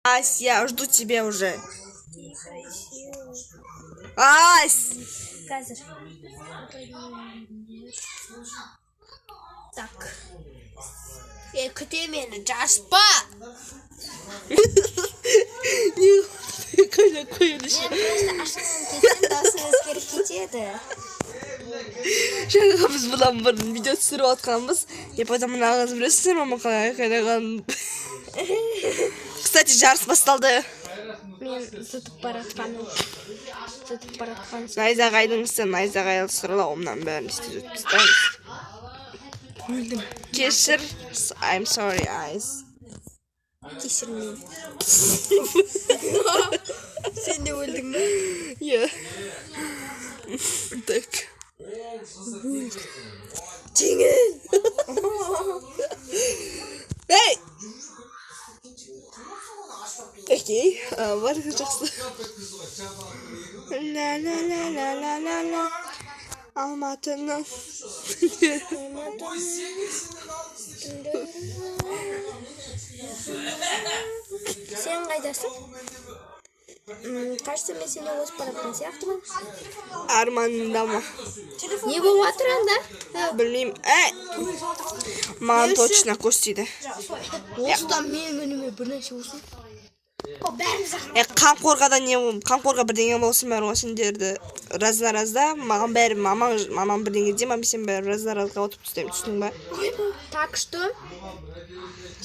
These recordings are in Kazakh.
Ась, я жду тебя уже. Красиво. Ась! Қазір. Так. Ей, күте мені, жарыспа! Не қайда қояды? Мен просто ашуланып кетсем, даусым өзгеріп кетеді. Жаңа біз бұдан бұрын видео түсіріп жатқанбыз. И потом мына қыз, білесіздер ма, қалай айқайлағанын. Кстати, жарыс басталды. Мен зытып бара жатқаным. Зытып бара жатқан. Найзағайдың ісі, найзағай сырлау, мынаның бәрін істеп тастаймыз. Өлдім. Кешір. I'm sorry, Айс. Кешір мені. Сен де өлдің бе? Иә. Так. Жеңіл! Ей! Окей, барлығы жақсы. Ла ла ла ла ла ла ла. Алматының. Сен қайдасың? Кажется, мен сені озып бара жатқан сияқтымын. Арманында ма? Не болып жатыр анда? Білмеймін. Ей! Маған точно көз тиді. Осыдан менің үніме бір нәрсе болсын. Бәріміз. Е, қамқорға да не, қамқорға бірдеңе болсын, бәрі ғой сендерді раз на разда маған бәрі, мамам бірдеңе де, мам, сен бәрі раз на разға отырып тастаймын, түсіндің ба? Так что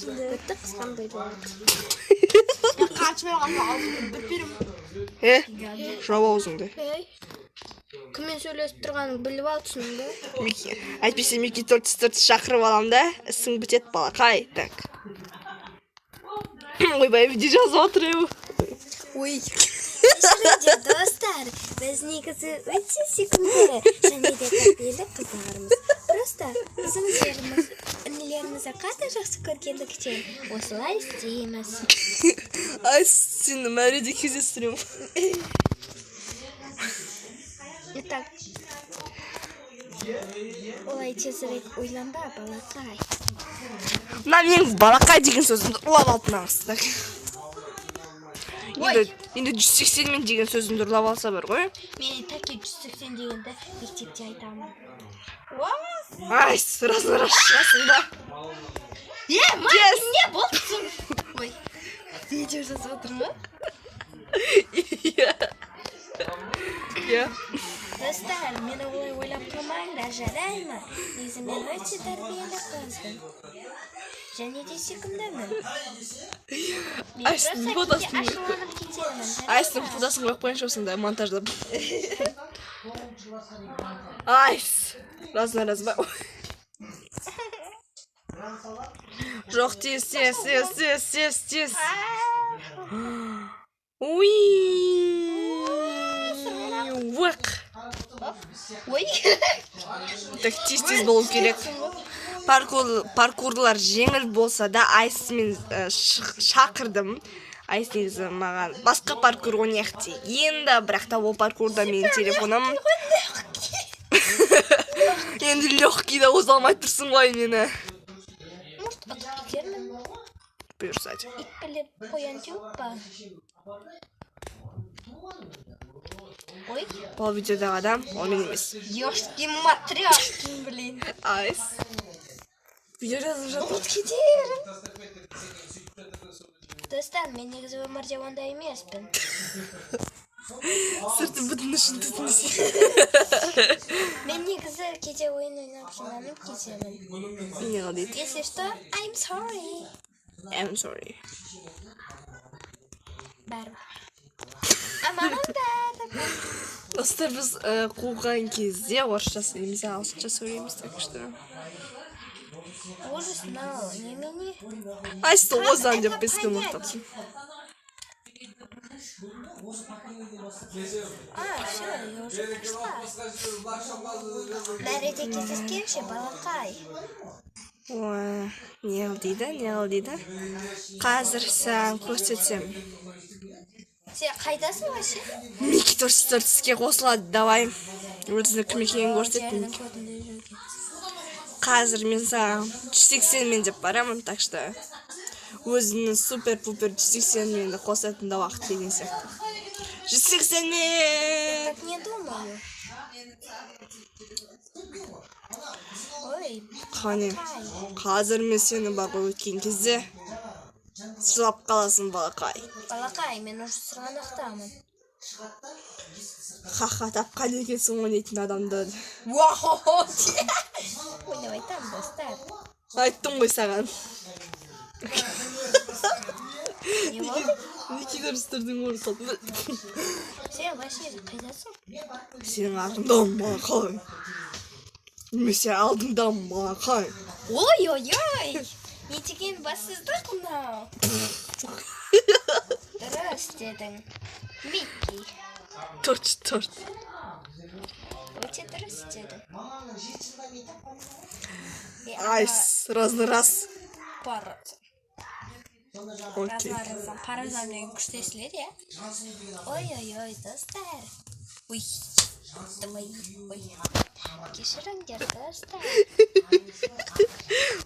бітті, қысқандай болады. Е, жап аузыңды. Ей, кіммен сөйлесіп тұрғанын біліп ал, түсіндің бе? Микки, әйтпесе Микки төрт жүз төрт шақырып аламын да, ісің бітеді, балақай. Так. Ойбай, видео жазып жатыр ей. Ой. Кешіріңдер, достар. Біз негізі өте сүйкімді және де тәрбиелі қыздармыз. Просто біз інілерімізді қатты жақсы көргендіктен осылай істейміз. Ай, сені мәреде кездестіремін. Итак, олай тезірек ойланба, балақай. Мына менің балақай деген сөзімді ұрлап алып мына қыз. Так. Енді 180 мен деген сөзімді ұрлап алса бар ғой. Мен таки 180 дегенді мектепте айтамын. Ай, сразу раз шығасың ба? Е, Yes. не болды? Ой. Видео жазып отыр ма? Иә. Иә. Достар, мені олай ойлап қалмаңдар, жарай ма? Негізі мен өте тәрбиелі қызбын. Және де сүйкімдімін. Мен Ай, просто кейде фотосын ашуланып кетемін. Айстың фотосын қойып қояйыншы осында монтаждап. Айс. Раз на раз ба? Жоқ, тез, тез, тез, тез, тез, тез. Уи. Уық. Ой. Так, тез тез болу керек. Паркурлар жеңіл болса да, Айсмен шақырдым. Айс негізі маған басқа паркур ойнайық деген да, бірақ та ол паркурда менің телефоным енді легкий да оза алмай тұрсың ғой мені. Может, ұтып кетермін. Бұйырса. Ит біліп қоян теуіп па? Ой. Бұл видеодағы адам ол мен емес. Ёшкин матрешкин, блин. Айс. Видео жазып жатыр. Ұмытып кетерім. Достар, мен негізі өмірде ондай емеспін. Сырты бүтін үшін түтін десе. Мен негізі кейде ойын ойнап жынданып кетемін. Не қыл дейді? Если что, I'm sorry. I'm sorry. Бәрібір. А маған бәрібір. Достар, біз қуған кезде орысша сөйлейміз, ағылшынша сөйлейміз, так что. Ужас мынау немене? Айсты озан деп беске мақтапсың. А, все, я уже прошла. Мәреде кездескенше, балақай. Ой, не қыл дейді, не қыл дейді? Қазір саған көрсетсем. Сен қайдасың вообще? Микки төрт жүз төрт іске қосылады, давай. Өзінің кім екенін көрсет. Жердің Микки. көтінде жүрген. Қазір мен саған 180 мен деп барамын, так что. Өзінің супер пупер 180 менді қосатын да уақыт келген сияқты. 180 мен! Так не думаю. Ой, Қане, қай. Қазір мен сені бар ғой, өткен кезде жылап қаласың, балақай. Балақай, мен уже сырғанақтамын. Ха-ха, тапқан екенсің ойнайтын адамды. Вау! Ойнап айтамын, достар. Айттым ғой саған. Не болды? Неге дұрыстырдың орын салдың? Сен вообще қайдасың? Сенің артыңдамын, балақай. Немесе алдыңдамын, балақай. Ой, ой, ой! Не деген бассыздық мынау? Дұрыс дедің. Микки. Төрт, төрт. Өте дұрыс дедің. Е, Айс, раз на раз. Паразан. Окей. Раз на раз. Паразан деген күшті естіледі, иә? Ой, ой, ой, достар. Ой, давай, ой. Кешіріңдер, достар.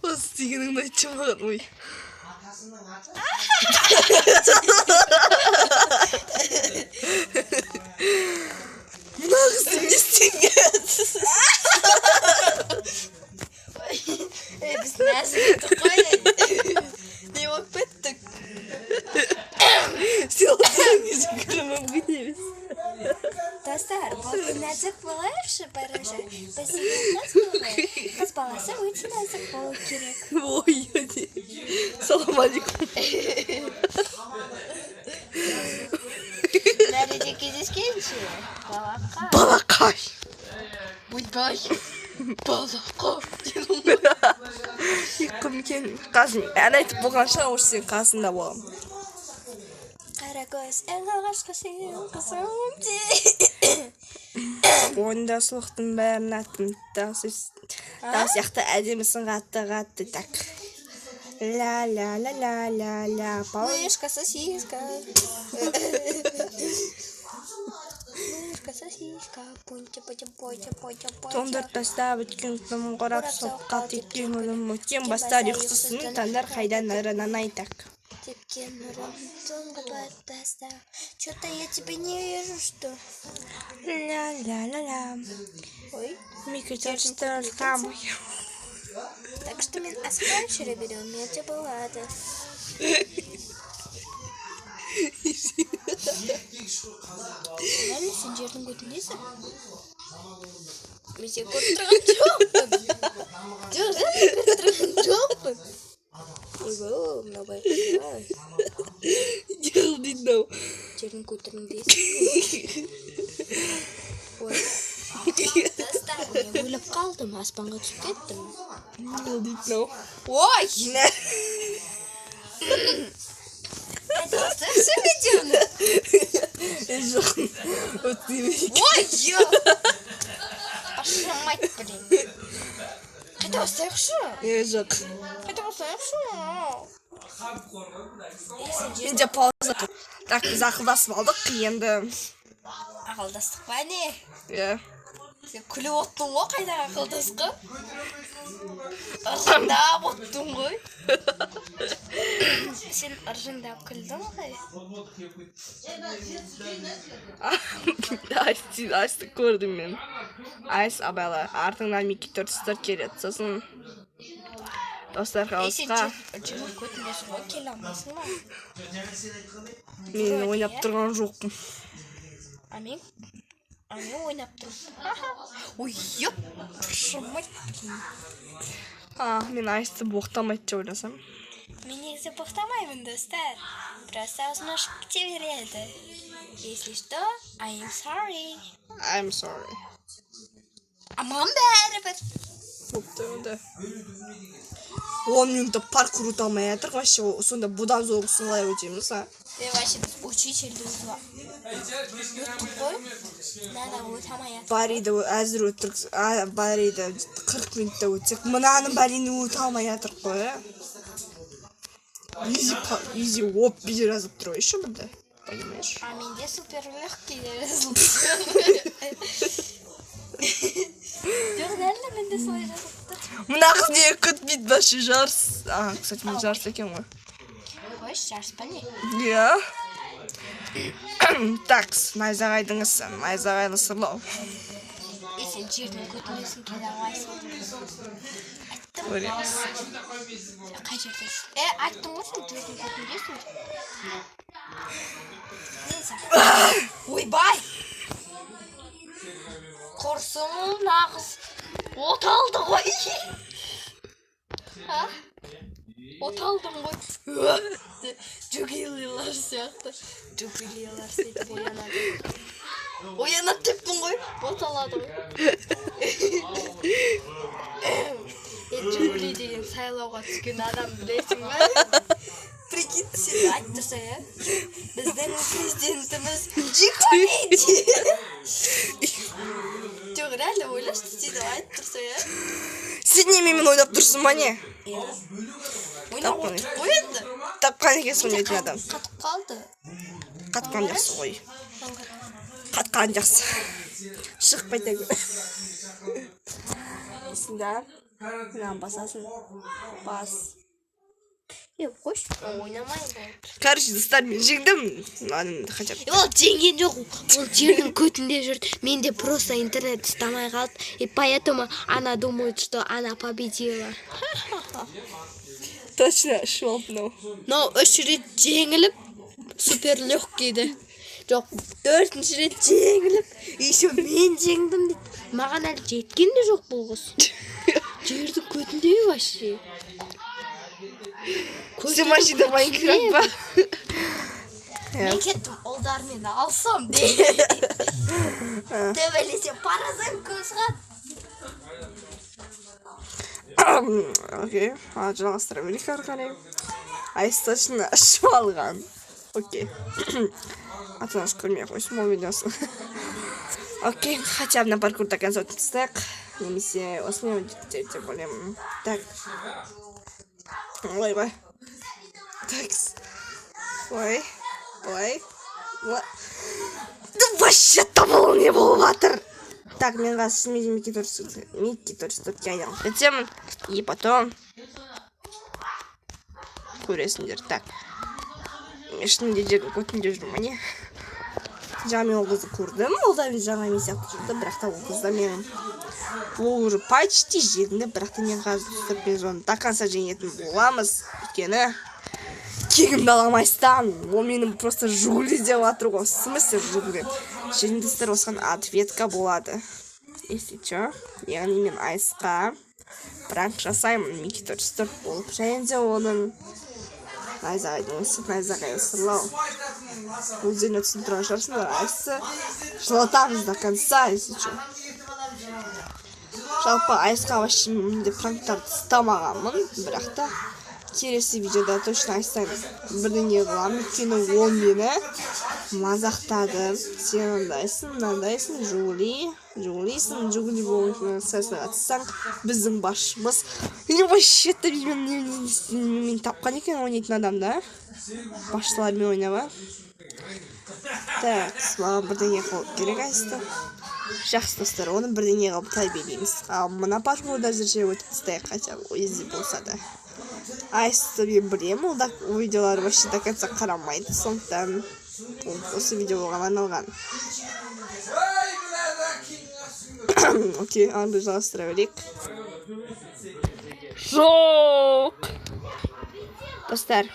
Осы дегеніңді айтшы маған, ой. Мына қызды не істеген? Ей, біз нәзік қой. Не болып кеттік? Сен отырған кезде күлу мүмкін емес. Достар, болды, нәзік болайықшы барынша. Біз деген қызбыз ғой. Қыз баласы өте нәзік болу керек. Ой, салам алейкум. Нәреде кездескенше. Балақа. Балақай. Ойбай. Балақа. Кім екен? Қазір ән айтып болғанша уже сен қасында боламын. Қаракөз ең алғашқы сүйген қызым. Ойында сұлықтың бәрін аттым. Тау сияқты әдемісің, қатты қатты, так. Ля ля ля ля ля ля. Мышка, сосиска. Мышка, сосиска. Пуньте, пуньте, пуньте, пуньте, пуньте. Тоңдырып тастап өткен күнім, қорап соққа тепкен өлім, өткен бастар ұйқысыз таңдар қайдан нарынан айтақ. Тепкен ұрым, тоңға таста. Что-то я тебя не вижу, что? Ля ля ля ля. Ой. Микки там. Так что мен асықпай жүре беруіме де болады. Әлі сен жердің көтіндесің? Мен сені көріп тұрған жоқпын. Жоқ, мен көріп тұрған жоқпын. Ойбай, мынау байқұс. Не қыл дейді мынау? Жердің көтіндесің. Ой. Достар, мен өліп қалдым, аспанға түсіп кеттім. Не қыл дейді мынау? Ой! Қайда видеоны? Жоқ, өткізбей. Ой, ё! Пошла, мать, блин. Қайта бастайықшы. Е, жоқ. Қайта бастайықшы. Менде пауза. Так, біз ақылдасып алдық енді. Ақылдастық па, не? Иә. Сен күліп оттың ғой, қайда ақылдасқан? Ыржыңдап оттың ғой. Сен ыржыңдап күлдің ғой. Айс, Айсты көрдім мен. Айс, абайла, артыңнан Микки 404 келеді. Сосын достар Ей, сен хаусқа жердің көтіндесің ғой, келе алмайсың ба? Мен ойнап тұрған жоқпын. А мен ойнап тұрмын. Ой, ёп, мать, блин. А, мен Айсты боқтамайды деп ойласам. Мен негізі боқтамаймын, достар. Просто аузым ашып кете береді. Если что, I am sorry. I'm sorry. А маған бәрібір. Бопты онда. 10 минутта паркур өте алмай жатырық вообще, сонда бұдан зорғысын қалай өтеміз, а? Е, вообще біз учительді өттік қой. Мынаны өте алмай жатырмыз. Бариді әзір өттік, а, Бариді 40 минутта өтсек, мынаны, бәлені өте алмай жатырық қой, ә? Изи, изи, оп, жазып тұр ғой еще мында, понимаешь? А менде супер легкий жазылды. Жоқ, реально менде солай жазылып тұр. Мына қыз неге күтпейді вообще жарыс? А, кстати, бұл жарыс екен ғой. Қойшы, жарыспа не? Иә. Так, найзағайдың ісі, найзағайлы сырлау. Е, сен жердің көтіндесің, келе алмайсың. Айттым. Көреміз. Қай жердесің? Е, айттым ғой, сен жердің көтіндесің. Мен саған. Ойбай! Құрсын, нағыз от алды ғой. А? От алдым ғой. Джугилилар сияқты. Джугилилар сөйтіп оянады. Оянады деппін ғой. От алады ғой. Е, Джугли деген сайлауға түскен адам білесің ба? Прикинь, сен айтып тұрсаң, иә? Біздің президентіміз Джигули. Жоқ, реально ойлашы, сөйтіп айтып тұрсаң, иә? Сен не, менімен ойнап тұрсың ба, не? Иә. Ойнап Тапқан. отырып қой енді. Тапқан екенсің ойнайтын адам. Қатып қалды. Қатқан жақсы ғой. Қатқан жақсы. Шығып қайта көр. Есіңде? Мынаны басасың. Бас. Е, қойшы, ойнамаймын ғой. Короче, достар, мен жеңдім. Ладно, хотя бы. Ол жеңген жоқ, ол жердің көтінде жүрді. Менде просто интернет ұстамай қалды. И поэтому она думает, что она победила. Точно, ішіп алып мынау. Но үш рет жеңіліп, супер легкийді. Жоқ, төртінші рет жеңіліп, еще мен жеңдім дейді. Маған әлі жеткен де жоқ бұл қыз. Жердің көтінде вообще. Сен машина Майнкрафт па? Мен кеттім, ұлдармен алсам де. Төбелесе паразан көз шығады. Окей, а жалғастыра берейік ары қарай. Айс точно ішіп алған. Окей. Ата анасы көрмей қойсын бұл видеосын. Окей, хотя бы на паркур до конца өтіп тастайық. Немесе осымен өтеді деп ойлаймын. Так. Ойбай. Так. Ой. Ой. Ой. Да вообще табыл не болып жатыр. Так, мен қазір шынымен Микки Микки 404-ке айналып кетемін. И потом көресіңдер. Так. Мен шынымен де жердің көтінде жүрмін, не? Жаңа мен ол қызды көрдім. Ол да жаңа мен сияқты жүрді, бірақ та ол қызда мен ол уже почти жеңді, бірақ та мен қазір түсіп, мен соны до конца жеңетін боламыз. Өйткені кегімді ала алмайсың. Ол менің просто Жигули деп жатыр ғой. В смысле Жигули? Және, достар, осыған ответка болады. Если чё, яғни мен Айсқа пранк жасаймын Микки 404 болып, және де оның найзағайдың осы найзағай сырлау өздеріне түсініп тұрған шығарсыңдар. Айсты жылатамыз до конца, если чё. Жалпы Айсқа вообще менде пранктарды ұстамағанмын, бірақ та келесі видеода точно Айстан бірдеңе қыламын, өйткені ол мені мазақтады. Сен андайсың, мынандайсың, Жули, Жулисің, Жули болып сайысына қатыссаң, біздің басшымыз. И вообще то мен тапқан екен ойнайтын адам да, басшылармен ойнама. Так, маған бірдеңе қылу керек Айсты. Жақсы, достар, оны бірдеңе қылып тәрбиелейміз. Ал мына паркурды әзірше өтіп тастайық, хотя бы изи болса да. Айсты мен білемін, ол да видеолары вообще до конца қарамайды, сондықтан ол осы видео оған арналған. Окей, аны жалғастыра берейік. Жоқ, достар,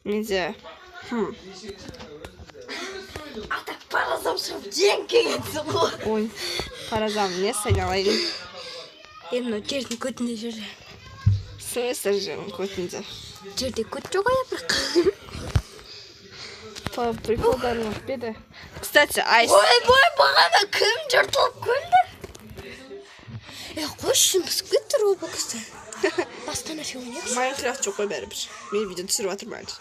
менде Ата паразам шығып жеңіп келгенсің ғой. Ой, паразам не айналайын? Е, мынау жердің көтінде жүр. В смысле жердің көтінде? Жерде көт жоқ қой, бірақ. По приколдарым өтпеді. Кстати, Айс. Ойбай, бағана кім жыртылып күлді? Е, қойшы, пісіп кетті Роблокста. Басқа нәрсе ойнайықшы. Майнкрафт жоқ қой бәрібір. Мен видео түсіріп жатырмын әлі.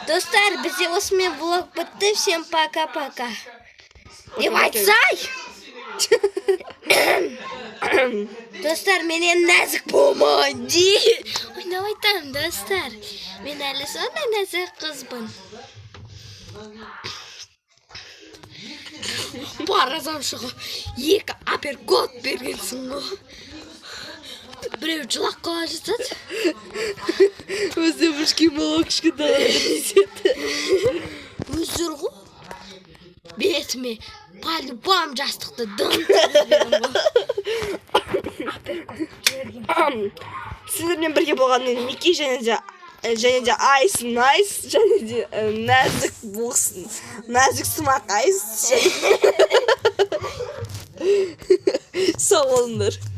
Достар, бізде осымен влог бітті. Всем пока-пока. Деп айтсай! Достар, менен нәзік болмайды. Ойнап айтамын, достар. Мен әлі сондай нәзік қызбын. Паразам шығып, екі апперкот бергенсің ғой. Біреу жылап қала жатады. Өзі үлкен бала кішкентайларға тиіседі. Өздері ғой. Бетіме по-любому жастықты дым жіберемін ғой. Сіздермен бірге болған мен, Мики, және де Айс Найс, және де нәзік болсын, нәзік сымақ Айс. Сау болыңдар.